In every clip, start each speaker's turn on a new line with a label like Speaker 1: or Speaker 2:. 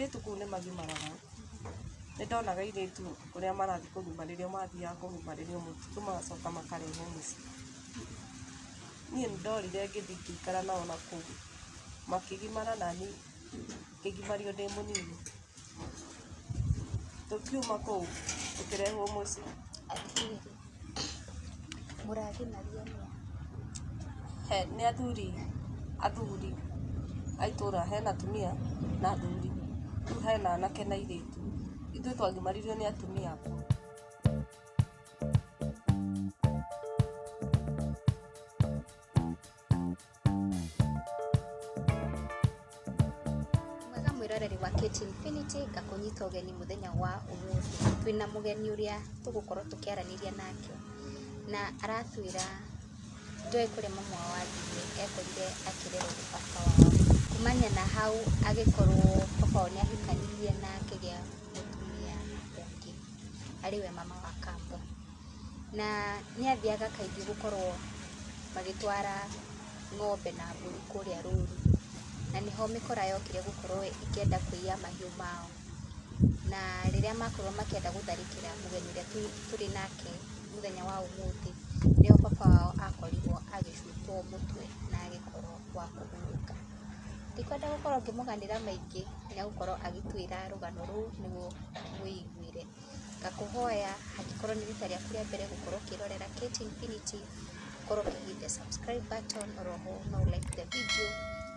Speaker 1: Airĩtu kũu nĩ magimaraga. Nĩ ndonaga airĩtu ũrĩa marathiĩ kũgimarĩrio mathiaga kũgimarĩrio mũtitũ magacoka makarehwo mũciĩ. Niĩ nĩ ndorire ngĩthiĩ ngĩikara nao nakũu, makĩgimara naniĩ ngĩgimario ndĩ mũnini. Tũkiuma kũu tũkĩrehwo mũciĩ.
Speaker 2: Atĩrĩrĩ, mũragimario nĩa?
Speaker 1: He nĩ athuri, athuri a itũra, hena atumia na athuri, rĩu hena anake na airĩtu. Ithuĩ twagimaririo nĩ atumia.
Speaker 2: Mwega mwĩroreri wa Kate Infinity, ngakũnyita ũgeni mũthenya wa ũmũthĩ. Twĩna mũgeni ũrĩa tũgũkorwo tũkĩaranĩria nake, na aratwĩra ndoĩ kũrĩa mama wao athire, ekorire akĩrerwo nĩ baba wao. Kumania na hau agĩkorwo baba wao nĩ ahikanirie na akĩgĩa mũtumia ũngĩ, arĩ we mama wa kambo. Na nĩ athiaga kaingĩ gũkorwo magĩtwara ng'ombe na mbũri kũrĩa rũru, na nĩho mĩkora yokire gũkorwo ĩkĩenda kũiya mahiũ mao. Na rĩrĩa makorwo makĩenda gũtharĩkĩra mũgeni ũrĩa tũrĩ nake mũthenya wa ũmũthĩ, nĩho baba wao akorirwo agĩcutwo mũtwe na agĩkorwo wa kũhurũka. Ndikwenda gũkorwo ngĩmũganĩra maingĩ, nĩ egũkorwo agĩtwĩra rũgano rũu nĩguo mwĩiguĩre. Ngakũhoya angĩkorwo nĩ rita rĩaku rĩa mbere gũkorwo ũkĩrorera Kate Infinity, ũkorwo ũkĩhihinya subscribe button, oroho no like the video,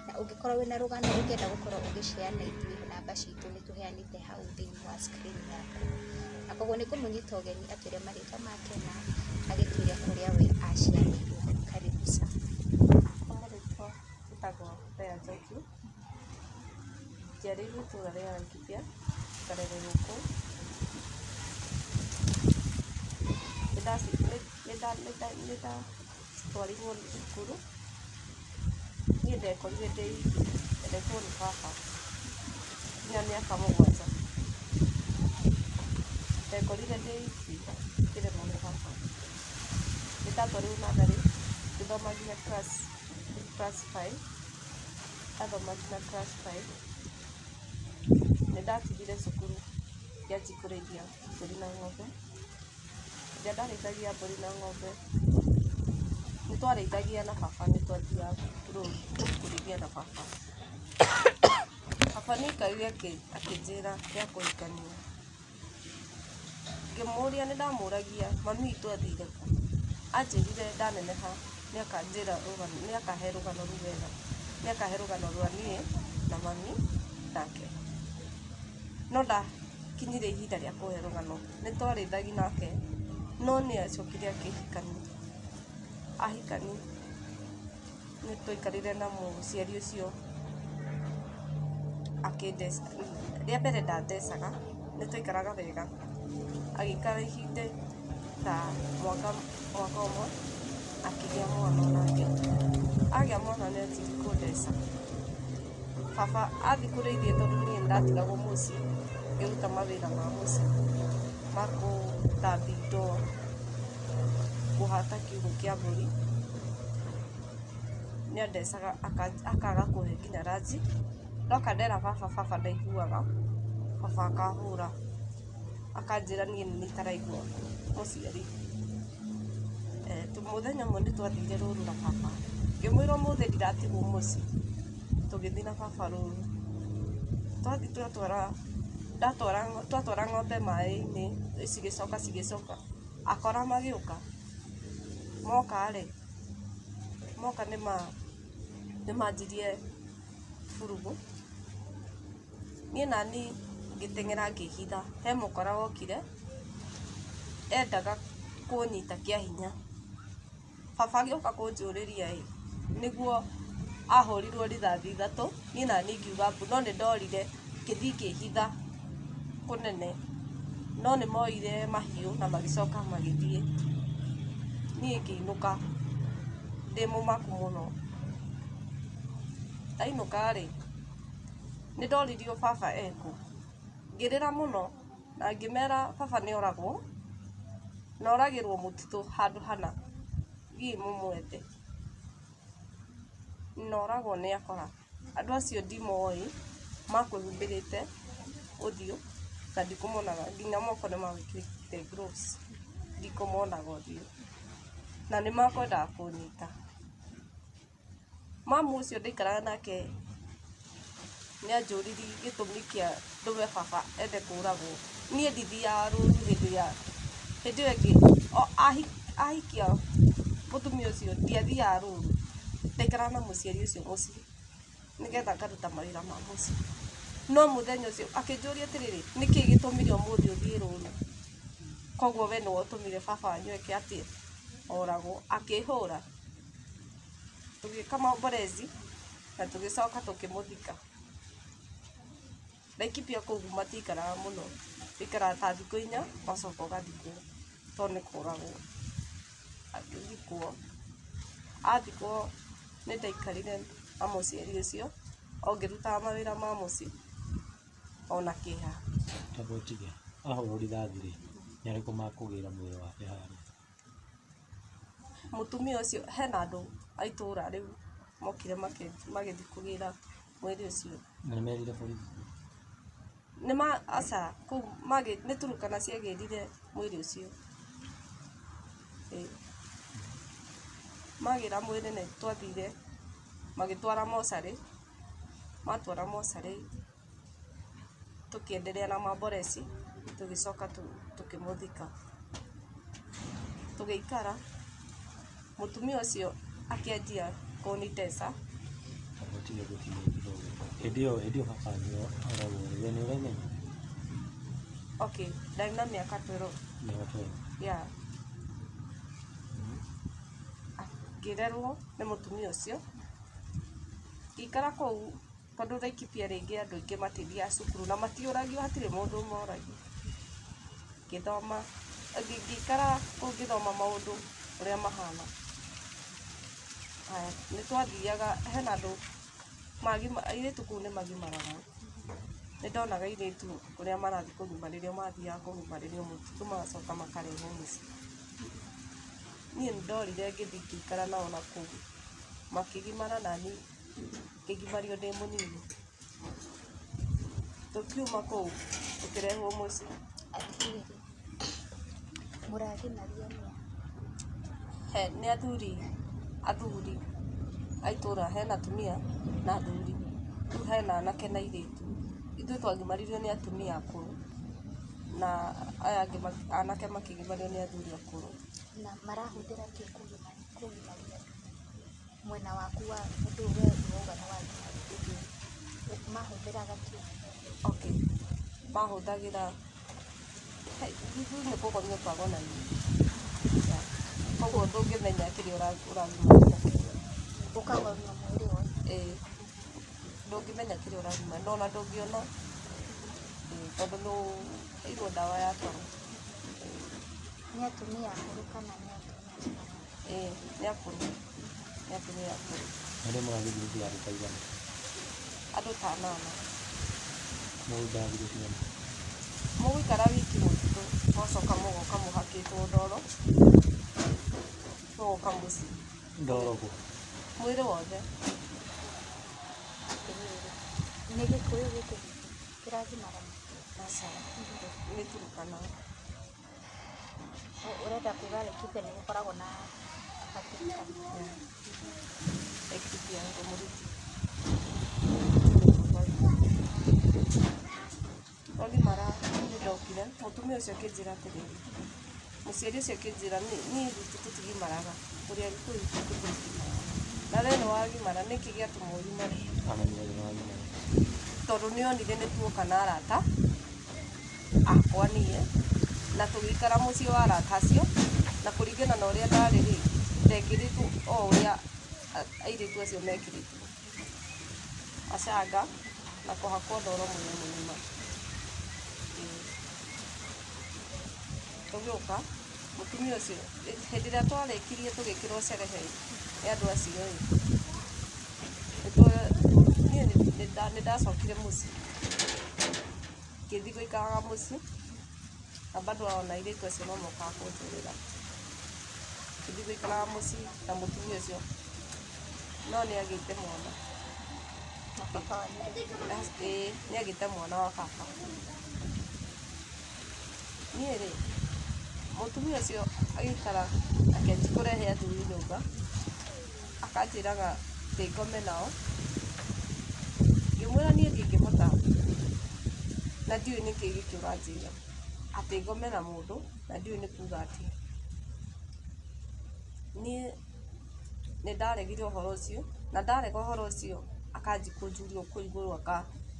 Speaker 2: na ũngĩkorwo wĩna rũgano ũngĩenda gũkorwo ũgĩ share na ithuĩ, namba citũ nĩ tũheanĩte hau thĩinĩ wa screen yaku. Na koguo nĩ ngũmũnyita ũgeni atwĩre marĩtwa make na agĩtwĩre kũrĩa we aciarĩirwo. Karibu sana.
Speaker 1: Kwa marĩtwa njĩtagwo Leah Njoki. Njiarĩirwo itũra rĩa Laikipia, ngarererwo kũu. Nĩ ndatwarirwo cukuru. Niĩ ndekorire ndĩ iki, nderetwo nĩ baba nginya mĩaka 7. Ndekorire ndĩ iki ngĩrerwo nĩ baba. Nĩ ndatwarirwo natharĩ, ngĩthoma nginya class five. Ndathoma nginya class five, nĩ ndatigire cukuru ngĩanjia kũrĩithia mbũri na ng'ombe. Rĩrĩa ndarĩithagia mbũri na ng'ombe, nĩ twarĩithagia na baba, nĩ twathiaga rũru kũrĩithia na baba. Baba nĩ aikarire akĩnjĩra rĩa kũhikania. Ngĩmũria, nĩ ndamũragia mami witũ athire kũ? Anjĩrire ndaneneha nĩ akanjĩra rũgano, nĩ akahe rũgano rũu wega, nĩ akahe rũgano rwa niĩ na mami nake. No ndakinyire ihinda rĩa kũhe rũgano, nĩ twarĩithagia nake, no nĩ acokire akĩhikania. Ahikania nĩ twaikarire na mũciari ũcio akĩndeca, rĩa mbere ndandecaga, nĩ twaikaraga wega. Agĩikara ihinda ta mwaka ũmwe, akĩgĩa mwana onake. Agĩa mwana nĩ anjirie kũndeca. Baba athiĩ kũrĩithia tondũ niĩ nĩ ndatigagwo mũciĩ ngĩruta mawĩra ma mũciĩ, ma gũthambia indo, kũhata kiugũ kĩa mbũri. Nĩ andecaga akaga kũhe nginya ranji. Ndoka ndera baba, baba ndaiguaga, baba akahũra, akanjĩra niĩ nĩ niĩ itaraigua mũciari. Mũthenya ũmwe nĩ twathire rũru na baba, ngĩmwĩra ũmũthĩ ndiratigwo mũciĩ, tũgĩthiĩ na baba rũru. Twathiĩ twatwara, ndatwara, twatwara ng'ombe maĩ-inĩ, cigĩcoka cigĩcoka, akora magĩũka, moka rĩ, moka nĩ manjirie burugu. Niĩ nani ngĩteng'era ngĩhitha, he mũkora wokire, endaga kũnyita kĩa hinya. Baba agĩũka kũnjũrĩria ĩ, nĩguo ahũrirwo rithathi 3, niĩ nani ngiuga mbu, no nĩ ndorire ngĩthiĩ ngĩhitha kũnene, no nĩ moire mahiũ na magĩcoka magĩthiĩ. Niĩ ngĩinũka ndĩ mũmaku mũno. Ndainũka rĩ, nĩ ndoririo baba ekũ, ngĩrĩra mũno na ngĩmera baba nĩ oragwo, na oragĩrwo mũtitũ handũ hana, thiĩi mũmwethe. Na oragwo nĩ akora. Andũ acio ndimoĩ, makwĩhumbĩrĩte, ũthiũ na ndikũmonaga nginya moko nĩ magwĩkĩrĩte gloves, ndikũmonaga ũthiũ na nĩ makwendaga kũnyita. Mamu ũcio ndaikaraga nake nĩ anjũririe gĩtũmi kĩa ndũme baba ende kũragwo. Niĩ ndithiaga rũru hĩndĩ ya hĩndĩ ĩyo ĩngĩ ahikia mũtumia ũcio ndiathiaga rũru, ndaikaraga na mũciari ũcio mũciĩ nĩgetha ngaruta mawĩra ma mũciĩ. No mũthenya ũcio akĩnjũria atĩrĩrĩ, nĩkĩ gĩtũmire ũmũthĩ ũthiĩ rũru? Koguo we nĩwe ũtũmire baba wanyu eke atĩa? Oragwo. Akĩhũra. Tũgĩka maomborezi na tũgĩcoka tũkĩmũthika. Laikipia kũu matiikaraga mũno, ũikaraga ta thikũ inya ũgacoka ũgathikwo tondũ nĩ kũragwo. Agĩthikwo, athikwo nĩ ndaikarire na mũciari ũcio o ngĩrutaga mawĩra ma mũciĩ ona kĩeha.
Speaker 3: Tamba ũtige, ahũrwo rithathi rĩ, nĩ arĩkũ makũgĩra mwĩrĩ wake harĩa?
Speaker 1: Mũtumia ũcio hena andũ a itũra rĩu mokire magĩthiĩ kũgĩra mwĩrĩ ũcio.
Speaker 3: Na nĩ merire borithi?
Speaker 1: Nĩ ma aca kũu nĩ Turkana ciagĩrire mwĩrĩ ũcio. Ĩĩ. Magĩra mwĩrĩ nĩ twathire magĩtwara mocarĩ, matwara mocarĩ tũkĩenderea na mamboreci tũgĩcoka tũkĩmũthika. Tũgĩikara, mũtumia ũcio akĩanjia kũnitesa.
Speaker 3: Tamba ũtige gũtinia kidogo. Hĩndĩ ĩyo hĩndĩ ĩyo baba wanyu oragwo rĩ, we nĩ ũremenya?
Speaker 1: Okay, ndarĩ na mĩaka 12.
Speaker 3: Mĩaka 12.
Speaker 1: Yeah. Ngĩrerwo nĩ mũtumia ũcio, ngĩikara kũu tondũ Laikipia rĩngĩ andũ aingĩ matithiaga cukuru na matiũragio, hatirĩ mũndũ ũmoragia. Ngĩthoma, ngĩikara kũu ngĩthoma maũndũ ũrĩa mahana. Haya, nĩ twathiaga, hena andũ airĩtu kũu nĩ magimaraga. Nĩ ndonaga airĩtu ũrĩa marathiĩ kũgimarĩrio, mathiaga kũgimarĩrio mũtitũ magacoka makarehwo mũciĩ. Niĩ nĩ ndorire ngĩthiĩ ngĩikara nao nakũu, makĩgimara naniĩ ngĩgimario ndĩ mũnini. Tũkiuma kũu tũkĩrehwo mũciĩ.
Speaker 2: Atĩrĩrĩ, mũragimario nĩa?
Speaker 1: He nĩ athuri, athuri a itũra, hena atumia na athuri, rĩu hena anake na airĩtu. Ithuĩ twagimaririo nĩ atumia akũrũ na aya angĩ anake makĩgimario nĩ athuri akũrũ.
Speaker 2: Na marahũthĩra kĩ kũgimaria andũ? Mwena waku wa ũndũ we wauga nĩ wagimaririo, mahũthĩraga kĩ?
Speaker 1: Okay, mahũthagĩra ithuĩ nĩ kũgomio twagonagio, koguo ndũngĩmenya kĩrĩa ũragimario nakĩo.
Speaker 2: Ũkagomio mwĩrĩ wothe?
Speaker 1: Ĩĩ, ndũngĩmenya kĩrĩa ũragimario ona ndũngĩona, tondũ nĩ ũheirwo ndawa ya toro.
Speaker 2: Nĩ atumia akũrũ kana nĩ atumia?
Speaker 1: Ĩĩ, nĩ akũrũ, nĩ atumia akũrũ.
Speaker 3: Na rĩu mũrathiĩ ngurubu ya andũ ta aigana?
Speaker 1: Andũ ta anana.
Speaker 3: Mũgũikara thikũ cigana?
Speaker 1: Mũgũikara wiki mũtitũ, mũgacoka mũgoka mũhakĩtwo ndoro, mũgoka mũciĩ.
Speaker 3: Ndoro kũ?
Speaker 1: Mwĩrĩ wothe.
Speaker 2: Atĩrĩrĩ, nĩ gĩkũyũ gĩkĩ gitũ kĩragimarana?
Speaker 1: Aca, nĩ Turkana.
Speaker 2: Ũrenda kuga Laikipia nĩ gũkoragwo na Aturkana?
Speaker 1: Laikipia Rumuruti. Twagimara nĩ ndokire, mũtumia ũcio akĩnjĩra atĩrĩrĩ, mũciari ũcio akĩnjĩra niĩ gwitũ tũtigimaraga, tũrĩ Agĩkũyũ tũtigimaraga. Na we nĩ wagimara, nĩkĩ gĩatũma ũgimare?
Speaker 3: Amenyire nĩ wagimara.
Speaker 1: Tondũ nĩ onire nĩ tuoka na arata akwa niĩ, na tũgĩikara mũciĩ wa arata acio, na kũringana na ũrĩa ndarĩ rĩ, ndekĩrĩtwo o ũrĩa airĩtu acio mekĩrĩtwo. Macanga na kũhakwo ndoro mwĩrĩ mũgima. Tũgĩũka, mũtumia ũcio hĩndĩ ĩrĩa twarĩkirie tũgĩkĩrwo sherehe nĩ andũ acio ĩ, niĩ nĩ ndacokire mũciĩ, ngĩthiĩ gũikaraga mũciĩ na bado ona airĩtu acio no mokaga kũnjũrĩra. Ngĩthiĩ gũikaraga mũciĩ na mũtumia ũcio no nĩ agĩte mwana.
Speaker 2: Baba wanyu.
Speaker 1: Ĩĩ, nĩ agĩte mwana wa baba. Niĩ rĩ, mũtumia ũcio agĩikara akĩanjia kũrehe athuri nyũmba, akanjĩraga atĩ ngome nao. Ngĩmwĩra niĩ ndingĩhota na ndiũĩ nĩkĩ gĩkĩ ũranjĩra atĩ ngome na mũndũ na ndiũĩ nĩ kuga atĩa. Niĩ nĩ ndaregire ũhoro ũcio na ndarega ũhoro ũcio akanjia kũnjuria kũu igũrũ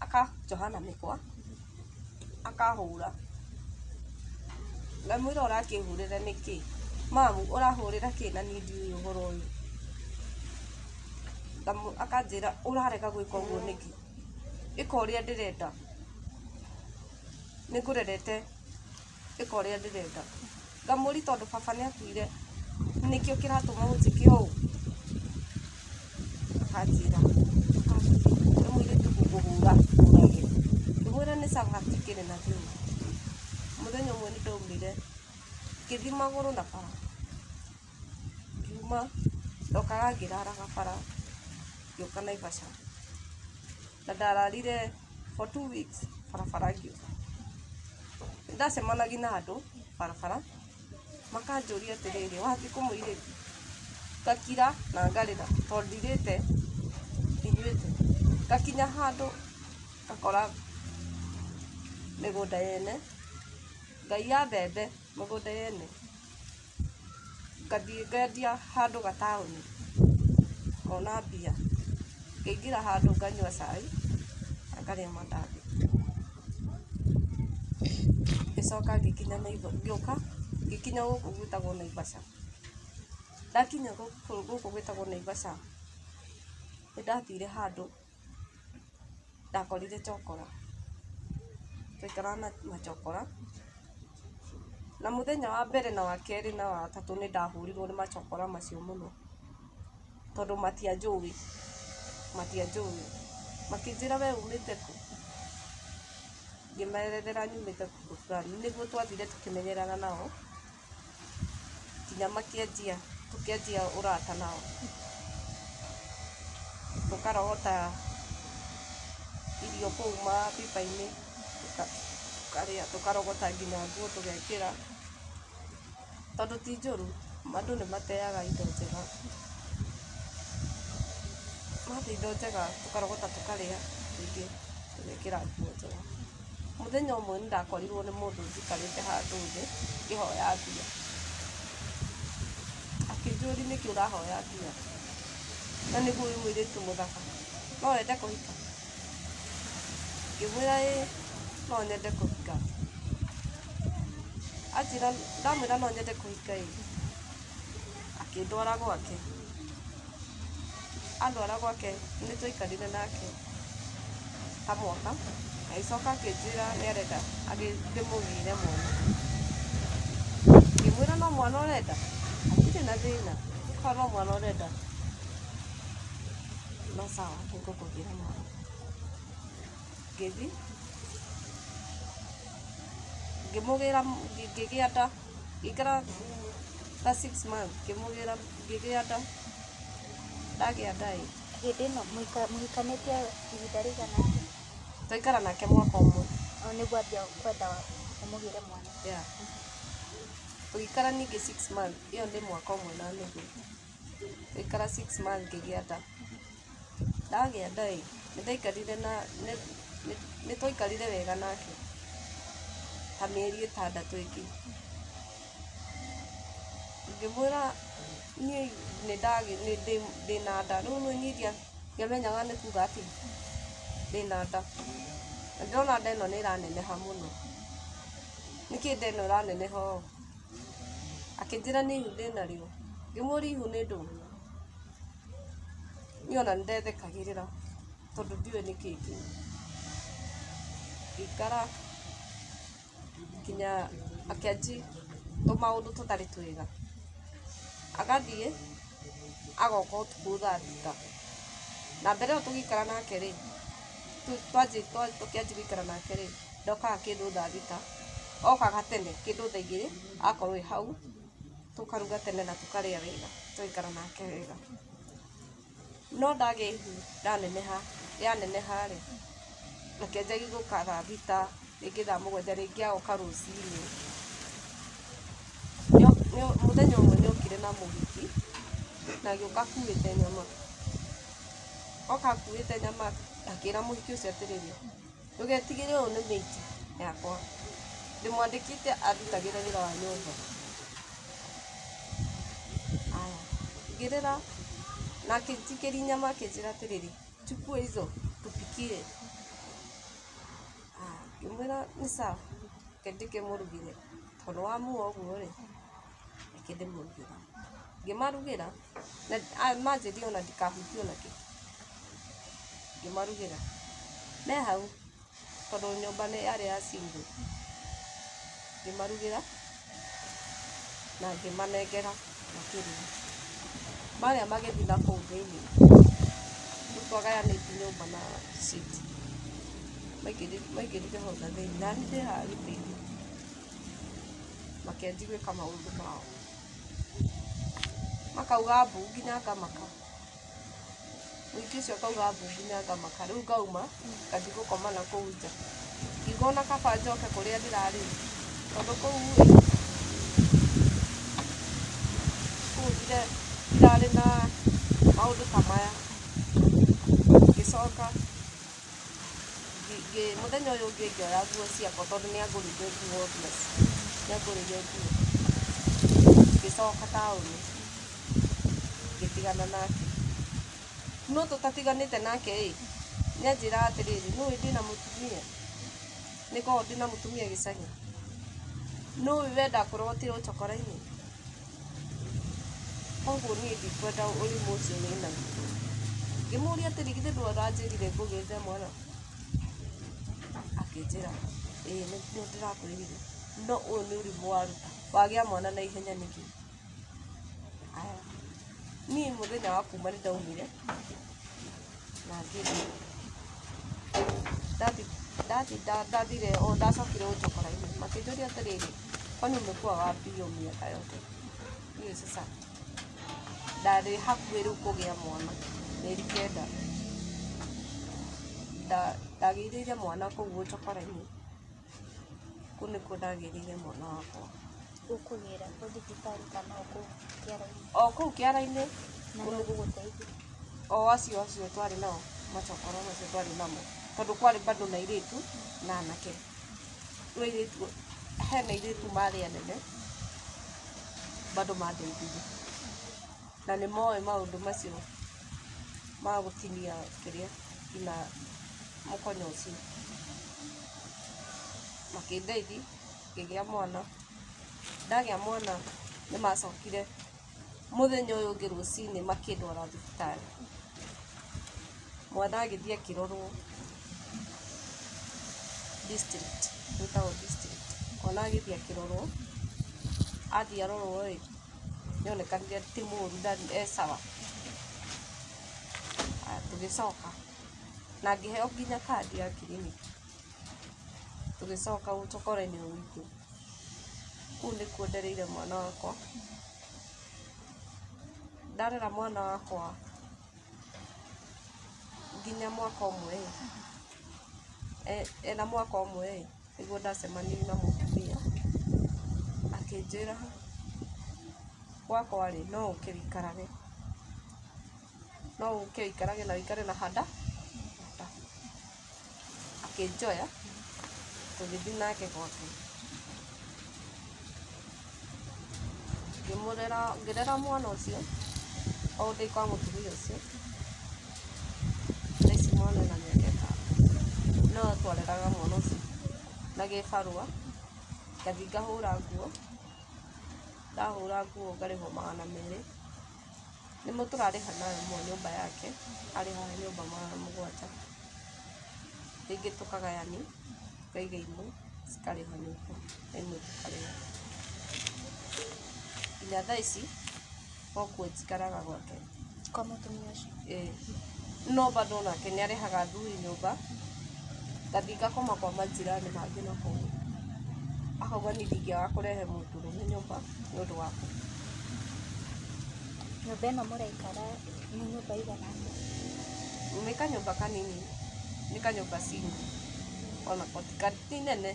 Speaker 1: akanjoha na mĩkwa akahũra. Ngamwĩra ũrakĩhũrĩra nĩkĩ? Mamu ũrahũrĩra kĩ na niĩ ndiũĩ ũhoro ũyũ? Akanjĩra ũrarega gwĩka ũguo nĩkĩ? Ĩka ũrĩa ndĩrenda. Nĩngũrerete ĩka ũrĩa ndĩrenda. Ngamũria tondũ baba nĩakuire nĩkĩo kĩratũma ũnjĩke ũũ? Akanjĩra nĩ mũirĩtu ngũkũhũra ngũrage. Ngĩmwĩra nĩ sawa hatikĩrĩ na thĩna. Mũthenya ũmwe nĩ ndaumire ngĩthiĩ magũrũ na bara. Ngiuma ndokaga ngĩraraga bara ngĩũka Naivasha. Na ndararire for 2 weeks barabara ngĩũka. Nĩndacemanagia na andũ barabara makanjũria atĩrĩrĩ, wathiĩ kũ mũirĩtu? Ngakira na ngarĩra tondũ ndirĩte ndinyuĩte. Ngakinya handũ ngakora mĩgũnda yene, ngaiya mbembe mĩgũnda yene, ngathiĩ ngendia handũ gataũni ngona mbia, ngaingĩra handũ nganyua cai na ngarĩa mandathi. Ngĩcoka ngĩkinya ngĩũka ngĩkinya gũkũ gwĩtagwo Naivasha. Ndakinya gũkũ gwĩtagwo Naivasha nĩ ndathire handũ ndakorire chokora. Twaikaraga na machokora na mũthenya wa mbere na wa kerĩ na wa gatatũ nĩ ndahũrirwo nĩ machokora macio mũno tondũ matianjũĩ, matianjũĩ. Makĩnjĩra we umĩte kũ? Ngĩmerethera nyumĩte kũndũ fulani. Nĩguo twathire tũkĩmenyerana nao nginya makĩanjia tũkĩanjia ũrata nao. Tũkarogota irio kũu mabiba-inĩ tũkarĩa, tũkarogota nginya nguo tũgekĩra tondũ ti njũru, andũ nĩ mateaga indo njega. Mate indo njega tũkarogota tũkarĩa rĩngĩ tũgekĩra nguo njega. Mũthenya ũmwe nĩ ndakorirwo nĩ mũndũ njikarĩte handũ thĩ ngĩhoya mbia. Akĩnjũria nĩkĩ ũrahoya mbia na nĩguo wĩ mũirĩtu mũthaka, no wende kũhika? Ngĩmwĩra ĩĩ no nyende kũhika. Anjĩra ndamwĩra no nyende kũhika ĩ, akĩndwara gwake. Andwara gwake nĩ twaikarire nake ta mwaka, agĩcoka akĩnjĩra nĩ arenda ndĩmũgĩre mwana. Ngĩmwĩra no mwana ũrenda? Hatirĩ na thĩna, okorwo no mwana ũrenda no sawa nĩngũkũgĩra mwana. Ngĩthiĩ ngĩmũgĩra ngĩgĩa nda, ngĩikara ta 6 months ngĩmũgĩra ngĩgĩa nda. Ndagĩa nda ĩ,
Speaker 2: Hĩndĩ ĩno mũhikanĩtie ihinda rĩigana atĩa?
Speaker 1: Twaikara nake mwaka ũmwe.
Speaker 2: O nĩguo ambia kwenda ũmũgĩre mwana?
Speaker 1: Yeah. Tũgĩikara ningĩ 6 months, ĩyo nĩ mwaka ũmwe na nuthu. Tũgĩikara 6 months ngĩgĩa nda. Ndagĩa nda ĩ, nĩ ndaikarire na nĩ twaikarire wega nake ta mĩeri 6 ĩngĩ. Ngĩmwĩra niĩ nĩ ndĩna nda, rĩu niĩ ndiamenyaga nĩ kuga atĩa ndĩna nda. Na ndĩrona nda ĩno nĩ ĩraneneha mũno. Nĩkĩ nda ĩno ĩraneneha ũũ? Akĩnjĩra nĩ ihu ndĩnarĩo. Ngĩmũria ihu nĩ ndũ? Niĩ ona nĩ ndethekagĩrĩra tondũ ndiũĩ nĩkĩ kĩu. Ngĩikara nginya akĩanjia tũmaũndũ tũtarĩ twega. Agathiĩ agoka ũtukũ thaa 6. Na mbere ĩyo tũgĩikara nake rĩ, tũkĩanjia gũikara nake rĩ, ndokaga kĩndũ thaa 6, okaga tene kĩndũ thaa 2 agakorwo ĩ hau, tũkaruga tene na tũkarĩa wega, tũgaikara nake wega. No ndagĩa ihu ndaneneha. Yaneneha rĩ, akĩanjagia gũka thaa 6, rĩngĩ thaa 7, rĩngĩ agoka rũcinĩ. Mũthenya ũmwe nĩ okire na mũhiki na agĩũka akuĩte nyama. Oka akuĩte nyama, akĩra mũhiki ũcio atĩrĩrĩ, "Ndũgetigĩre, ũyũ nĩ maid yakwa, ndĩmwandĩkĩte andutagĩre wĩra wa nyũmba." Aya, ngĩrĩra na akĩnjikĩria nyama, akĩnjĩra atĩrĩrĩ, "Chukua hizo tupikie." Ah, ngĩmwĩra nĩ sawa, reke ndĩkĩmũrugĩre tondũ wamua ũguo rĩ, reke ndĩmũrugĩre. Ngĩmarugĩra na manjĩrire ona ndikahutie ona kĩ. Ngĩmarugĩra me hau tondũ nyũmba nĩ yarĩ ya single. Ngĩmarugĩra na ngĩmanengera makĩrĩa. Marĩa magĩthiĩ na kũu thĩinĩ, rĩu twagayanĩtie nyũmba na sheet. Maingĩrire hau na thĩinĩ na niĩ ndĩ haha gĩtĩ-inĩ, makĩanjia gwĩka maũndũ mao. Makauga mbu nginya ngamaka. Mũhiki ũcio akauga mbu nginya ngamaka. Rĩu ngauma ngathiĩ gũkoma na kũu nja. Ngiuga ona kaba njoke kũrĩa ndĩrarĩ, tondũ kũu ĩ, kũu ndirarĩ na maũndũ ta maya. Ngĩcoka mũthenya ũyũ ũngĩ ngĩoya nguo ciakwa tondũ nĩ angũrĩire nguo, obvious, nĩ angũrĩire nguo. Ngĩcoka taũni ngĩtigana nake. No tũtatiganĩte nake ĩ, nĩ anjĩraga atĩrĩrĩ, "Nĩũĩ ndĩna mũtumia, nĩ ngoragwo ndĩna mũtumia gĩcagi, nĩũĩ we ndakũrogotire ũcokora-inĩ, koguo niĩ ndikwenda ũrimũ ũcio wĩnaguo." Ngĩmũria atĩrĩ, "Githĩ ndũĩ ũranjĩrire ngũgĩrĩre mwana?" Akĩnjĩra, "Ĩĩ, nĩ ndĩrakwĩrire, no ũyũ nĩ ũrimũ waruta, wagĩa mwana na ihenya nĩkĩ?" Aya, niĩ mũthenya wa kuma nĩ ndaumire na ngĩthiĩ. Ndathi ndathire o ndacokire ũcokora-inĩ, makĩnjũria atĩrĩrĩ, "Kwani umekuwa wapi hiyo miaka yote?" Niĩ sasa ndarĩ hakuhĩ rĩu kũgĩa mwana, mĩeri 9. Ndagĩrĩire mwana kũu ũcokora-inĩ, kũu nĩkuo ndagĩrĩire mwana wakwa.
Speaker 2: Ũkũgĩra kũ thibitarĩ kana o kũu kĩara-inĩ?
Speaker 1: O kũu kĩara-inĩ.
Speaker 2: Na nũ ũgũgũteithia?
Speaker 1: O acio twarĩ nao, macokoro macio twarĩ namo, tondũ kwarĩ bado na airĩtu na anake. Rĩu airĩtu, hena airĩtu marĩ anene bado mandeithirie, na nĩ moĩ maũndũ macio ma gũtinia kĩrĩa nginya mũkonyo ũcio. Makĩndeithia ngĩgĩa mwana. Ndagĩa mwana nĩ macokire mũthenya ũyũ ũngĩ rũcinĩ makĩndwara thibitarĩ. Mwana agĩthiĩ akĩrorwo district, gwĩtagwo district. Mwana agĩthiĩ akĩrorwo, athiĩ arorwo ĩ, nĩonekanire ti mũru, e sawa. Aya, tũgĩcoka na ngĩheo nginya kandi ya kiriniki. Tũgĩcoka ũcokora-inĩ witũ. Kũu nĩkuo ndereire mwana wakwa. Ndarera mwana wakwa nginya mwaka ũmwe ĩ, ena mwaka ũmwe ĩ, nĩguo ndacemanirie na mũtumia akĩnjĩra gwakwa rĩ, no ũke ũikarage, no ũke ũikarage na ũikare na hada. Akĩnjoya tũgĩthiĩ nake gwake. Ngĩmũrera, ngĩrera mwana ũcio o ndĩ kwa mũtumia ũcio. Thaa ici mwana ena mĩaka 5. No twareraga mwana ũcio na gĩbarũa, ngathiĩ ngahũra nguo, ndahũra nguo ngarĩhwo 200. Nĩmo tũrarĩha namo nyũmba yake, arĩhaga nyũmba 700. Rĩngĩ tũkagayania, tũkaiga imwe cikarĩha nyũmba na imwe tũkarĩha. Nginya thaa ici okuo njikaraga gwake.
Speaker 2: Kwa mũtumia ũcio?
Speaker 1: Ĩĩ. No bado nake nĩ arĩhaga athuri nyũmba, ngathiĩ ngakoma kwa majirani mangĩ na kũu. Akauga niĩ ndingĩaga kũrehe mũndũrũme nyũmba nĩ ũndũ waku.
Speaker 2: Nyũmba ĩno mũraikara nĩ nyũmba igana atĩa?
Speaker 1: Nĩ kanyũmba kanini, nĩ kanyũmba single, onako ti nene,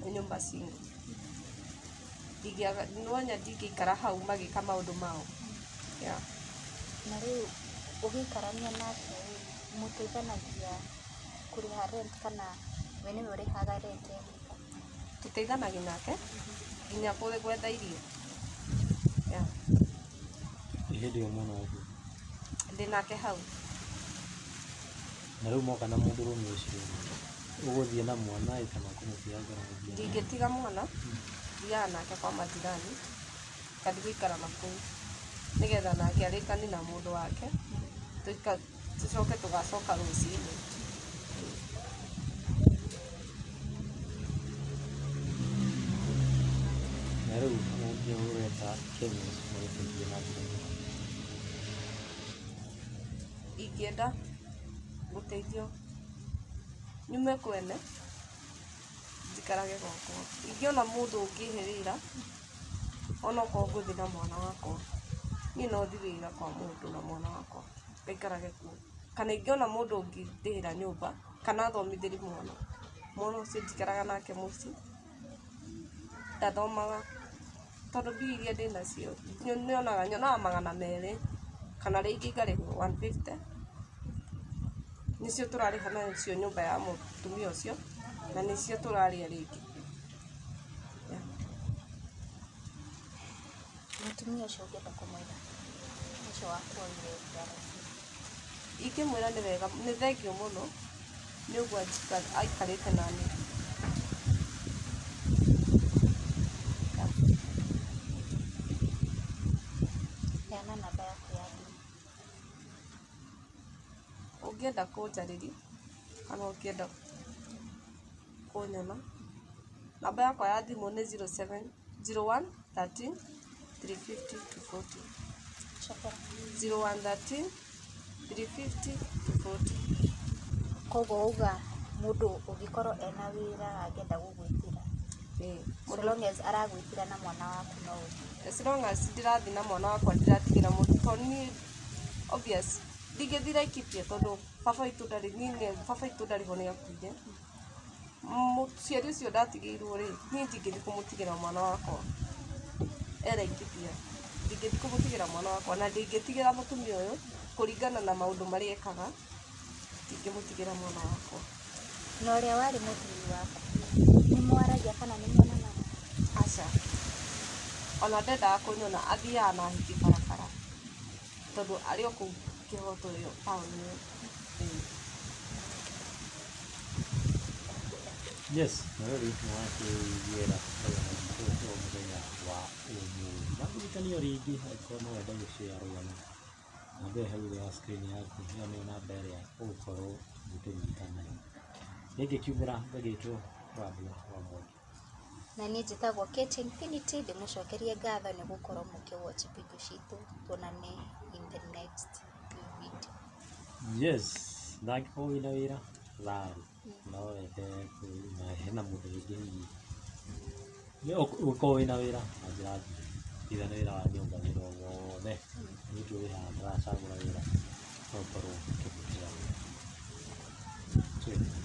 Speaker 1: nĩ nyũmba single. Nĩwona ndingĩikara hau magĩka maũndũ mao. Yeah.
Speaker 2: Na rĩu ũgĩikarania nake rĩ, mũteithanagia kũrĩha rent kana we nĩwe ũrĩhaga rent egwika?
Speaker 1: Tũteithanagia nake nginya gwetha irio. Yeah.
Speaker 3: Hĩndĩ ĩyo mwana waku
Speaker 1: Ndĩ nake hau.
Speaker 3: Na rĩu moka na mũndũrũme ũcio, ũgũthiĩ na mwana ĩ kana ũkũmũtiga kana ũgũthiĩ?
Speaker 1: Ndingĩtiga mwana, thiaga nake kwa majirani, ngathiĩ gũikara na kũu nĩgetha nake arĩkanie na mũndũ wake, tũcoke tũgacoka rũcinĩ.
Speaker 3: Na rĩu ũrenda Kenyans magũteithie na njĩra ĩrĩkũ?
Speaker 1: Ingĩenda gũteithio nyume kwene njikarage gwakwa. Ingĩona mũndũ ũngĩhe wĩra, onokorwo ngũthiĩ na mwana wakwa, niĩ no thiĩ wĩra kwa mũndũ na mwana wakwa ngaikarage kuo. Kana ingĩona mũndũ ũngĩndĩhĩra nyũmba kana athomithĩrie mwana, mwana ũcio njikaraga nake mũciĩ, ndathomaga tondũ mbia iria ndĩnacio nyonaga 200 kana rĩngĩ ngarĩhwo 150, nĩcio tũrarĩha nacio nyũmba ya mũtumia ũcio na nĩcio tũrarĩa rĩngĩ.
Speaker 2: Mũtumia ũcio ũngĩenda kũmwĩra ũcio wakuoire ngara?
Speaker 1: Ingĩmwĩra nĩ wega, nĩ thengiũ mũno nĩ ũguo aikarĩte naniĩ.
Speaker 2: Heana namba yaku ya thimũ.
Speaker 1: Ũngĩenda kũnjarĩria kana ũngĩenda kũnyona, namba yakwa ya thimũ nĩ 0701 13 350 240.
Speaker 2: Cokera.
Speaker 1: 0113 350 240.
Speaker 2: Koguo wauga mũndũ ũngĩkorwo ena wĩra angĩenda gũgwĩtĩra, so long as aragwĩtĩra na mwana waku no ũthiĩ?
Speaker 1: As long as ndĩrathiĩ na mwana wakwa, ndĩratigĩra mũndũ, tondũ niĩ obvious ndingĩthiĩ Laikipia tondũ baba witũ ndarĩ, niĩ baba witũ ndarĩ ho, nĩ akuire. Mũciari ũcio ndatigĩirwo rĩ, niĩ ndingĩthiĩ kũmũtigĩra mwana wakwa e Laikipia. Ndingĩthiĩ kũmũtigĩra mwana wakwa na ndingĩtigĩra mũtumia ũyũ kũringana na maũndũ marĩa ekaga, ndingĩmũtigĩra mwana wakwa.
Speaker 2: Na ũrĩa warĩ mũthuri waku nĩ mwaragia kana nĩ muonanaga?
Speaker 1: Aca, ona ndendaga kũnyona, athiaga na hiki barabara tondũ arĩ o kũu Kĩhoto ĩyo taũni ĩyo.
Speaker 3: Yes, na rĩu nĩ wakĩiguĩra rũgano rwitũ rwa mũthenya wa ũmũthĩ. Na ngũririkanie o rĩngĩ angĩkorwo no wende gũshare rũgano, namba ĩyo hau igũrũ ya screen yaku, ĩyo nĩyo namba ĩrĩa ũgũkorwo ũgĩtũnyita nayo. Niĩ ngĩkiumĩra ngagĩtwo Wambua wa Mwangi.
Speaker 2: Na niĩ njĩtagwo Kate Infinity, ndĩmũcokerie ngatho nĩ gũkorwo mũkĩ watch video citũ. Tuonane in the next video.
Speaker 3: Yes, na angĩkorwo wĩna wĩra tharũ, no wende na hena mũndũ rĩngĩ hihi ũkorwo wĩna wĩra na njĩra nguhĩ, either nĩ wĩra wa nyũmba, wĩra o wothe, mũndũ wĩ haha ndaracagũra wĩra, no ũkorwo ũkĩmwĩtĩra wĩra. Twende.